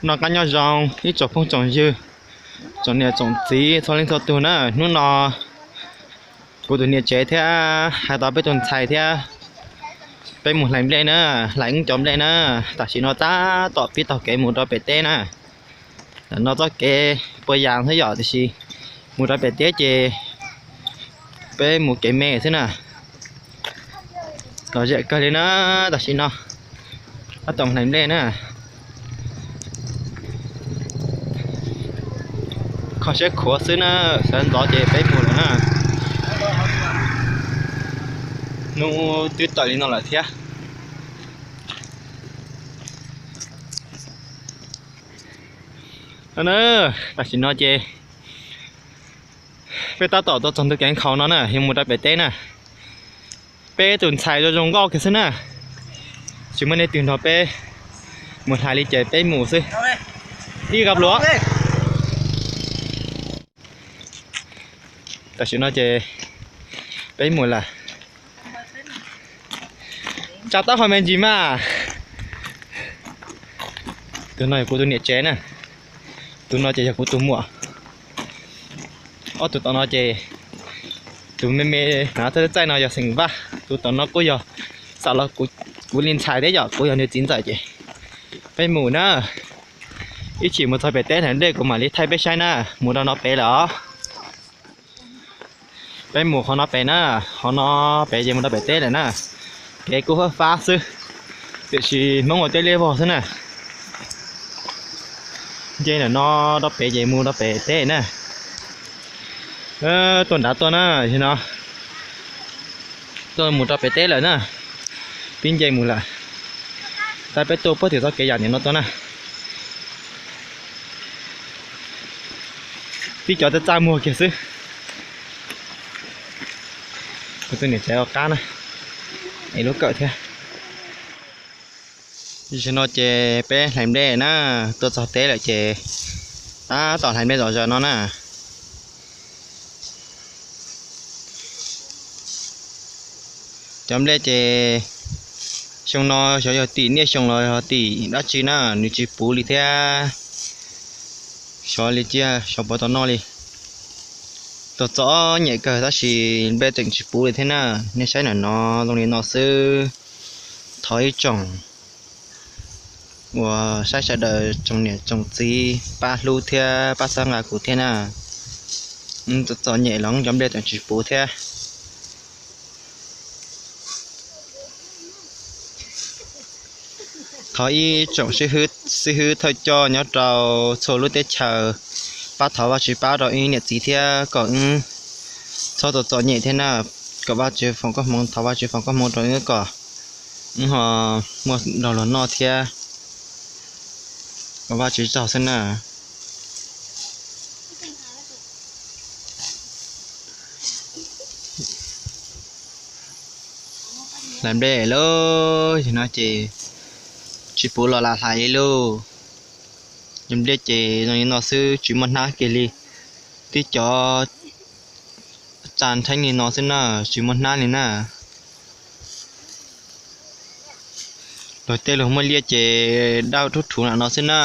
Noj qab nyob zoo ib tsoom phooj tsoom ywg, tsoom niam tsoom txiv txhua leej txhua tug na. Hnub no kuv tus niam tsev thiab hais tau peb tus ntxhais thiab peb mus hlais nplej na, hlais ib cov nplej na. Tam sim no tab tom pib taug kev mus rau pem teb na. Ntawm no txoj kev puas yas xwb yom, tiam sis mus rau pem teb ces peb mus kev me xwb na. Lom zem kawg li na, tam sim no tab tom hlais nplej na. Kho siab khuav xwb na, sawv ntxov ces peb mus lawm na. Hnub twb tawm li no lawm thiab. Tam sim no ces peb tab tom tuaj txog ntu kev nkhaus no na, yuav mus rau pem teb na. Peb tus ntxhais zoo zoo nkauj kiag xwb na, tsis muaj leej twg nrog peb mus hlais li ces peb mus xwb. Ib kab pluav. Tam sim no ces peb mus lawm. Tsa taub hau me ntsis mas. Tus no yog kuv tus niam tsev na, tus no ces yog kuv tus muam. Ob tug tom no ces tus me me hnav txaij txaij no yog xeem Vaj, tus tom no kuj yog xam los kuv li ntxhais thiab yom, kuv yog nws txiv ntxawm ces peb mus na. Ib chim mus txog pem teb hlais nplej kuv mam li thaij peb saib na. Mus rau no pem lawm os. Peb mus qhov no pem na, qhov no pem ces mus rau pem teb lawm na. Kev kuj fab fab xwb, tiam sis Hmoob ua teb liab vog xwb na. Nce ntawm no rau pem ces mus rau pem teb na. Tuaj nrad tuaj na, no tuaj mus rau pem teb lawm na. Pib nce mus lawm. Tab peb tuaj puag tim txoj kev yam nim no tuaj na. Tib cov txaj txaj muag kiag xwb. Kuv tus niam tsev ua qab na, es lub kawm thiab. Tam sim no ces peb hlais nplej na, tuaj txog teb lawm ces tab tom hlais nplej zom zaws no na. Cov nplej ces xyoo no xyov yog tim niaj xyoo los yog tim dab tsi na, nws tsis puv li thiab. Xyov li cia xyov puas tau noj li. Txom txom nyem kawg tab sis nplej tseem tsis puv li thiab na. Nej saib ntawm no zoo li no xwb. Thov ib tsoom uas saib sawv daws tsoom niam tsoom txiv pab hlub thiab pab txhawb nqa kuv thiab na. Txom txom nyem los cov nplej tseem tsis puv thiab. Thov ib tsoom xib hwb thawj coj nyob rau txhua lub teb chaws pab thov Vajtswv pab rau wb niam txiv thiab kom wb txhob txom txom nyem thiab na, kom Vajtswv foom koob hmoov, thov Vajtswv foom koob hmoov rau wb kom wb ho muaj nrog luag noj thiab. Kom Vajtswv tsaug xwb na. Hlais nplej lauj, no ces tsis puv los lam hlais li lauj. Nplej ces zoo li no xwb tsis muaj hnab kiag li. Tib cov tsa nrheeb li no xwb na, tsis muaj hnab li na. Luag tej luag muaj liaj ces daj rhuv rhuv lam no xwb na.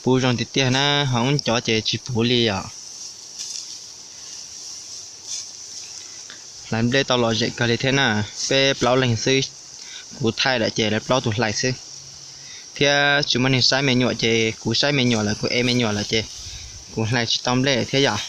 Puv zoo tiag tiag na, ho wb cov ces tsis puv li os. Hlais nplej tau lom zem kawg li thiab na. Peb plaub leeg xwb, kuv thaij lawm ces lawv plaub tus hlais xwb. Thiab tsis muaj neeg saib me nyuam ces kuv saib me nyuam lawm, kuv ev me nyuam lawm ces kuv hlais tsis tau nplej thiab yom.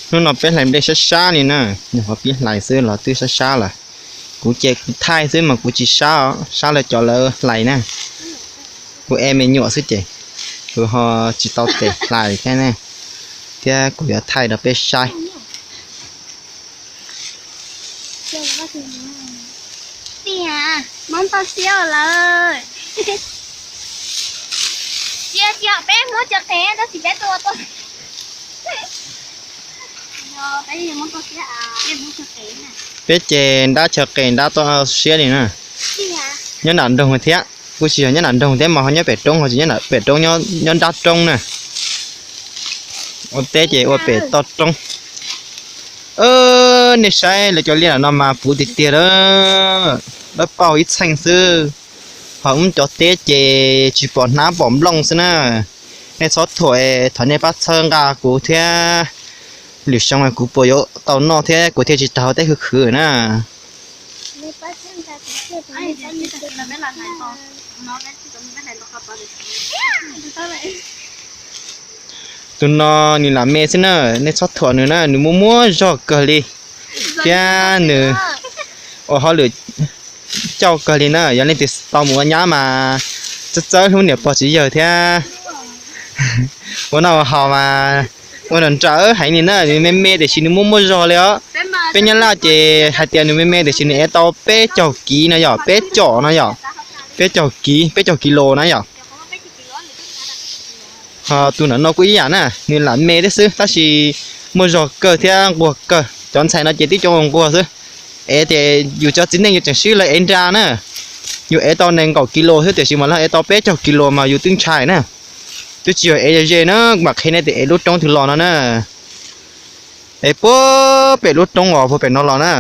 Hnub no peb hlais nplej sab sab li na, nyuam qhuav pib hlais xwb los twb sab sab lawm. Kuv ces kuv thaij xwb mas kuv tsis sab, sab lawv cov lawv hlais na. Kuv ev me nyuam xwb ces kuv ho tsis tau tes hlais thiab ne, thiab kuv yuav thaij rau peb saib. Tiag, muab tau siab lawm. Tiag tiag, peb muab chaw qev tab sis peb tua tuaj. Peb ces nrab chaw qev nrab toj siab li na. Nyob nram nroog thiab, kuj tsis yog nyob nram nroog thiab mas ho nyob pem roob, ho tsis nyob pem roob, nyob nrab roob na. Ua teb ces ua pem toj roob. Nej saib lawv cov liaj no mas puv tiag tiag lawm, dawb paug ib txheej xwb. Hauv wb cov teb ces tsis pom hnab pom nplooj xwb na. Nej txhob thuam, thov nej pab txhawb nqa kuv thiab. Lwm xyoo kuv puas yuav tau noj thiab kuv thiaj tsis raug teb khwv khwv na. Tus no nws lam me xwb na, nej txhob thuam nws na, nws muaj muaj zog kawg li thiab nws ua hauj lwm cauj kawg li na. Yog leej twg tau mus ua nyab mas txawj txawj hlub niam pog txiv yawg thiab ua noj ua haus mas ua nrawm nrawm heev li na. Nws me me tiam sis nws muaj muaj zog li os. Peb nyab laj ces hais tias nws me me tiam sis nws ev tau peb caug kiv no yom, peb caug no yom, peb caug kiv, peb caug kis lus na yom. Ho tus ntawm no kuj ib yam na, nws lam me thiab xwb tab sis muaj zog kawg thiab nquag kawg. Cov ntxhais no ces tib cov nquag xwb. Ev ces yus cov txiv neej yus tseem sib law ev nra na. Yus ev tau nees nkaum kis lus xwb tiam sis mas lawv ev tau peb caug kis lus mas yus twb ntshai na. Twb tsis yog ev ze na, mam qhia nej tias ev lub roob twg los no na. Ev puag pem lub roob uas puag pem no los na.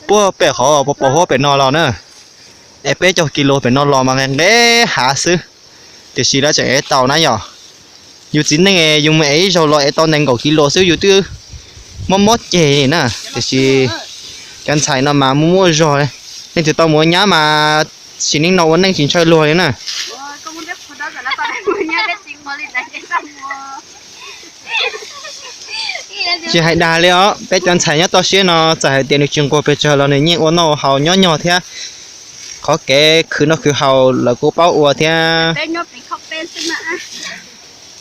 Puag pem qhov uas pos pos huab pem no los na. Ev peb caug kis lus pem no los mas nqe nqe hav xwb. Tiam sis lawv tseem ev tau na yom. Yus txiv neej yus mus ev ib zaug los ev tau nees nkaum kis lus xwb yus twb mob mob ceg li na. Tiam sis cov ntxhais no mas muaj muaj zog. Leej twg tau mus ua nyab mas sim neej no ua neej tsis ntshaw luag li na. Tsis hais dag li os, peb cov ntxhais nyob toj siab no txawm hais tias nws tsis nquag pes tsawg los nws yeej ua noj ua haus nyob nyog thiab. Qhov kev khwv noj khwv haus lawv kuj paub ua thiab.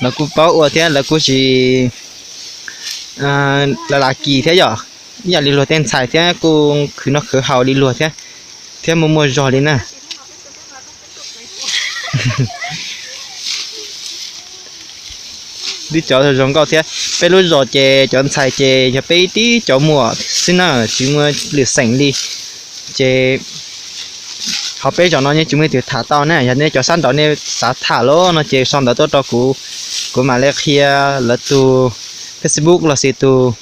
Lawv kuj paub ua thiab lawv kuj tsis, lawv lam kis thiab yom. Ib yam li luag tej ntxhais thiab kuj khwv noj khwv haus li luag thiab, thiab muaj muaj zog li na. Twb cov zoo nkauj thiab. Peb lub zos ces cov ntxhais ces yog peb ib tib cov muam xwb na, tsis muaj lwm xeem li. Ces ho peb zos no yeej tsis muaj leej twg tham tau na, yog nej cov sab nraud nej xav tham los no ces sau ntawv tuaj rau kuv, kuv mam li qhia lawv tus Facebook los sis tus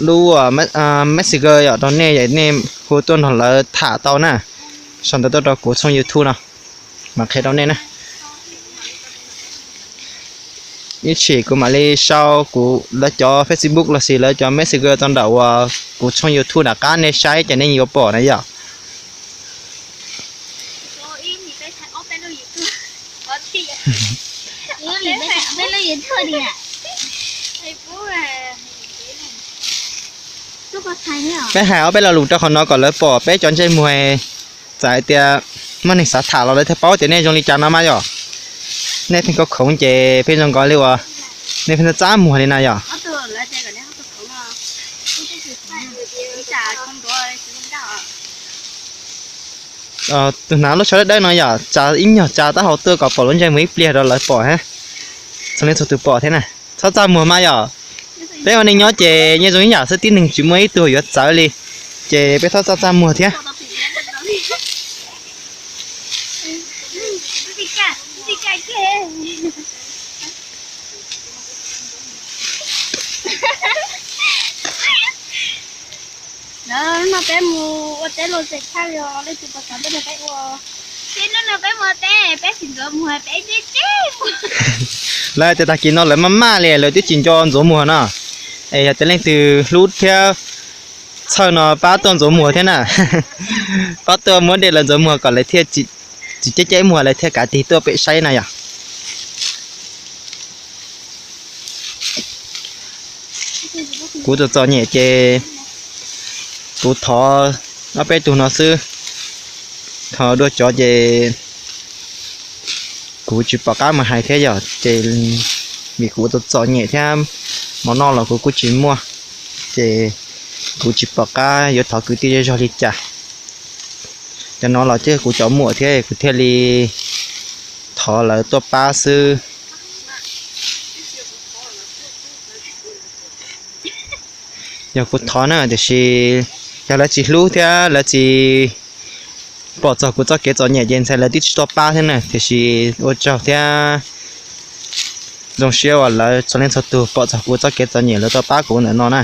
lub Messenger yom rau nej, nej hu tuaj nrog lawv tham tau na. Sau ntawv tuaj rau kuv tshooj YouTube no, mam qhia rau nej na. Ib chim kuv mam li sau kuv lawv cov Facebook los sis lawv cov Messenger tau nram uas kuv tshooj YouTube nram qab nej saib ces nej yuav pom na yom. Peb hais ob peb lo lus rau qhov no kom lawv pom peb cov ntsej muag. Txawm hais tias muaj neeg xav tham los lawv thiaj paub tias nej zoo li cas no mas yom. Nej pheej khoom khoom ces pheej zoo nkaus li uas nej pheej txaj txaj muag li na yom. Tus hnav lub tsho dawb dawb no yom, tsa ib nyuag tsa taub hau tuaj kom pom lub ntsej muag ib pliag rau lawv pom thiab. Txhua leej txhua tus pom thiab na. Txhob txaj muag mas yom. Peb ua neej nyob ces yeej zoo ib yam xwb, tib neeg tsis muaj ib tug yuav txawv li, ces peb txhob txaj txaj muag thiab. Hnub no peb mus ua teb los txawm tshaj li os, leej twg puas xav nrog peb ua. Txij hnub no peb mus ua teb peb tsis ntxuav muag, peb ntsej ntsej muag. Lawv tias tag kis no lawv maj maj li lawv twb tsis nco ntxuav muag no. Es yog tias leej twg hlub thiab txhawj no pab tuaj ntxuav muag thiab na. Pab tuaj muab dej lawv ntxuav muag kom lawv thiaj tsis ceb ceb muag lawv thiaj kav tig tuaj pem saib na yom. Kuv txom txom nyem ces kuv thov ob peb tug no xwb. Thov dua cov ces kuv tsis pom qab mus hais thiab yom, ces vim kuv txom txom nyem thiab mov noj los kuv kuj tsis muaj, ces kuv tsis pom qab yuav thov kwv tij zej zog li cas. Cov no los ces kuv cov muam thiab kuv thiaj li thov lawv tuaj pab xwb. Yog kuv thov na, tiam sis yog lawv tsis hlub thiab lawv tsis pom txog kuv txoj kev txom nyem ces ntshai lawv twb tsis tuaj pab thiab na. Tiam sis ua tsaug thiab zoo siab uas lawv txhua leej txhua tus pom txog kuv txoj kev txom nyem lawv tuaj pab kuv ntawm no na.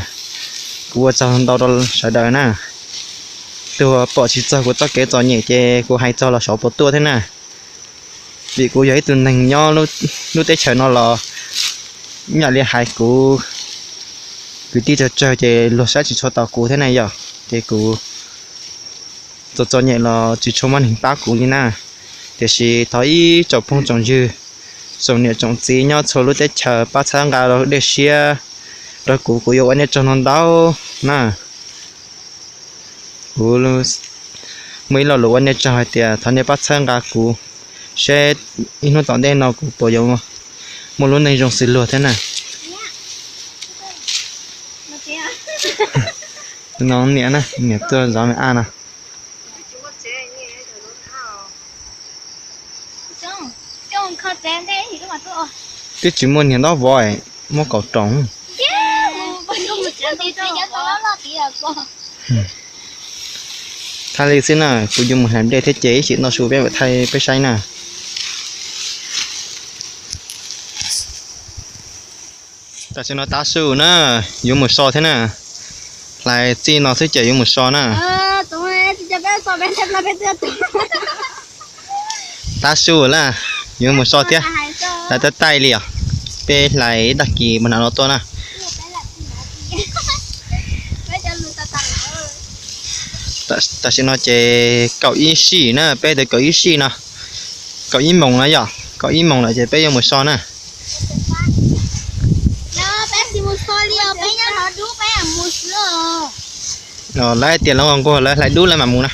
Kuv ua tsaug ntau rau sawv daws na. tuag pom tsis txog kuv txoj kev txom nyem ces kuv hais txog los xyov puas tuaj thiab na. Vim kuv yog ib tug neeg nyob lub teb chaws no los ib yam li hais kuv kwv tij tsawg tsawg ces luag saib tsis tshua tau kuv thiab na yom. Ces kuv txom txom nyem los tsis tshua muaj neeg pab kuv li na. Tiam sis thov ib tsoom phooj tsoom ywg, tsoom niam tsoom txiv nyob txhua lub teb chaws pab txhawb nqa dej siab rau kuv, kuv yuav ua nej tsaug ntau ntau na. Kuv muaj ib lo lus ua nej tsaug hais tias thov nej pab txhawb nqa kuv seb ib hnub tom ntej no kuv puas yuav muaj lub neej zoo xws luag thiab na. No niam na, niam tuaj zov me ab no. Twb tsis muaj niag ntaub vov, muab kaus roos. Thaij li xwb na, kuv yuav mus hlais nplej thiab ces ib chim noj su peb mam thaij peb saib na. Tam sim no tav su na, yuav mus so thiab na. Hlais txij no xwb ces yuav mus so na. Tav su lawm, yuav mus so thiab. Hlais tab taij li os. Peb hlais ib tag kis mus hnav no tuaj na. Tam sim no ces kaum ib sij na, peb twb kaum ib sij no. Kaum ib moos no yom, kaum ib moos lawm ces peb yuav mus so na. Lawv tias lawv nquag lawv hlais dub lawv mam mus na.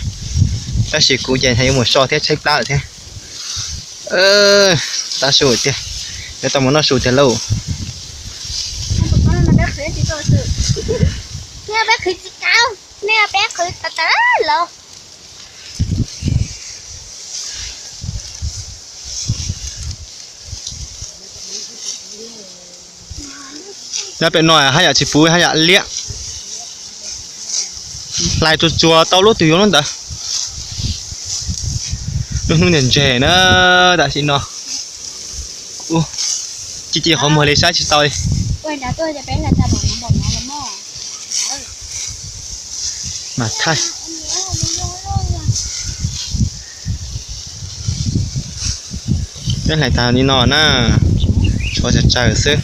Tab sis kuv ces yuav mus so thiab tshaib plab lawm thiab. Tav su tiag, yuav tau mus noj su tiag lauj. Nyob pem no haj yam tsis puv haj yam liab. Hlais tsuag tsuag tau lub twg yuav lub ntawd. Lub hnub ntseg ntseg na, tam sim no. Ci ci qhov muag li saib tsis tau li. Mas thaij. Peb hlais tag li no na, tshuav tsawg tsawg xwb.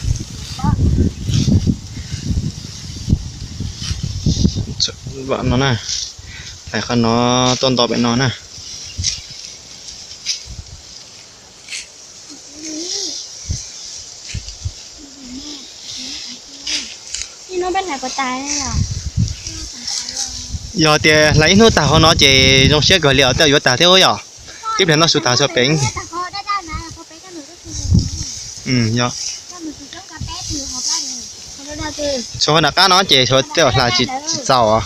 No na, hlais qhov no tuaj nto pem no na. Yog tias hlais ib hnub tag qhov no ces zoo siab kawg li os, tej yuav tag thiab yom. Tib pliag noj su tag txog pem. Tshuav nram qab no ces tshuav tej hlais tsis txaus.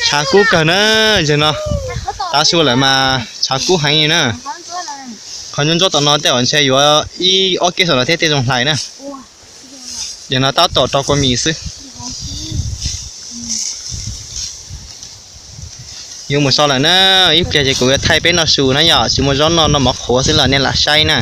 Tshav kub kawg na, yog no. Tav su lawm mas tshav kub heev li na. Qhov ntsuab ntsuab tom no tej zaum ntshe yuav ib ob keb saum no thiab tej zoo hlais na. Yog no tab tom rau kua mis xwb. Yuav mus so lawm na, ib pliag ces kuv yuav thaij peb noj su na yom, tsis muaj zaub noj, noj mov qhuav xwb los nej lam saib na.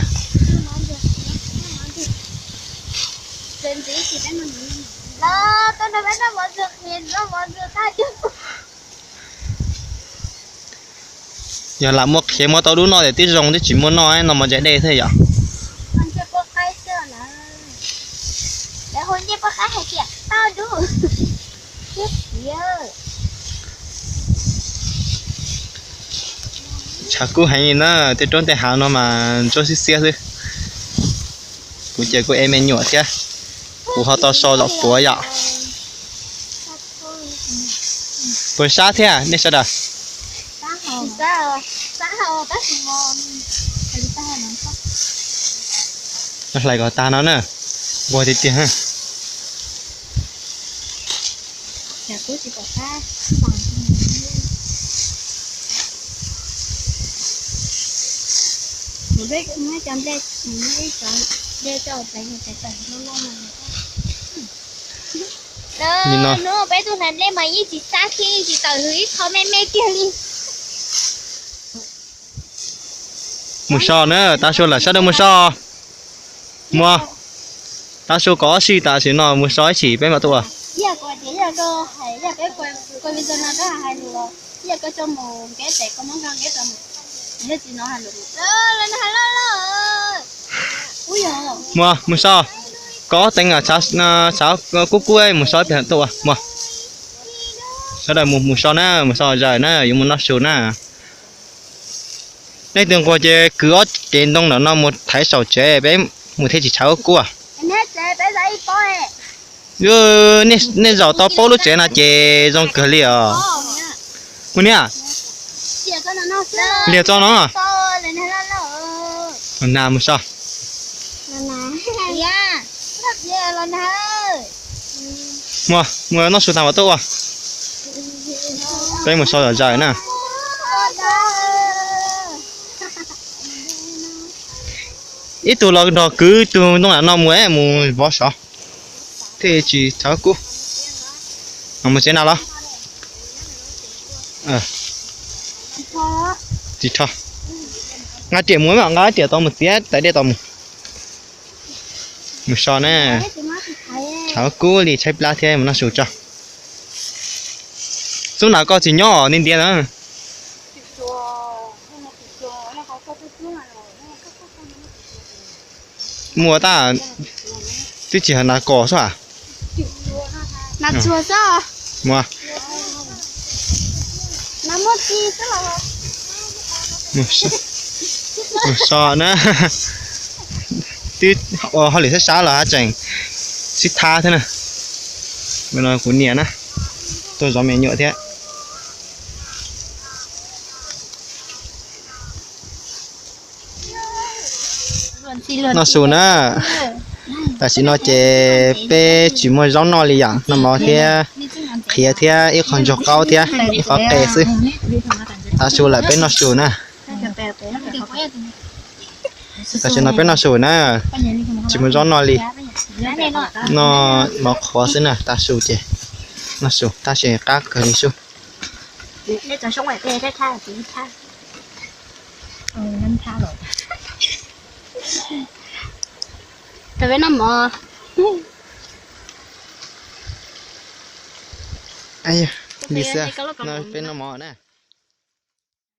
Yog lam muab qhiav muab tau dub noj tias twb zoo, twb tsis muaj noj, noj mov ntsaim dej xwb yom. Tshav kub heev li na, tej roob tej hav no mas ntsuab xiab xiab xwb. Kuv ces kuv ev me nyuam thiab, kuv ho tau so zom puav yom. Puas sab thiab nej sawv daws? Hlais kom tag no na, nquag tiag tiag. Hnub peb tuaj hlais nplej mas yeej tsis xab kiag, yeej tsis tawm hws ib qho me me kiag li. Mus so na, tav su lawm sawv daws mus so. Muaj, tav su kov ob sij tam sim no mus so ib chim peb mam tuaj ua. Muaj, mus so, kov teev tshav kub kub mus so ib pliag tuaj ua. Muaj, sawv daws mus mus so na, mus so zais na, yuav mus noj su na. Nej tus nquag ces kwv ob cev ntoo ntawm no mus thaiv saum tsev, peb mus thiaj tsis tshav kub. Nej zaum tau paub lub tsev no ces zoo kawg li os. Mus niam, liag tso no. Na mus so. Muaj, mus noj su tag mam tuaj ua. Peb mus so zom zaws na. Ib tug los nrog kwv tus ntoo ntawm no mus mus vov sov thiaj tsis tshav kub. Mus tsev na los? Tsis rho. Nqa riam mus, nqa riam tau mus txiav tais dej tau mus. Mus so na. Tshav kub li tshaib plab thiab mus noj su tso. Xub nas koj tsis nyob nti ntiav na. Muaj tab, twb tsis hais nas kos xwb a. Mus so na. Twb ua hauj lwm sab sab los haj tseem sib thab thiab na. No kuv niam na, tuaj zov me nyuam thiab. Noj su na. Tam sim no ces peb tsis muaj zaub noj li yom, noj mov thiab qhiav thiab ib qho ntsuag qaub thiab ib qho qe xwb. Tav su lawm peb noj su na. Tam sim no peb noj su na, tsis muaj zaub noj li. Noj mov qhuav xwb na, tav su ces noj su tab sis qab kawg li sub. Peb noj mov na.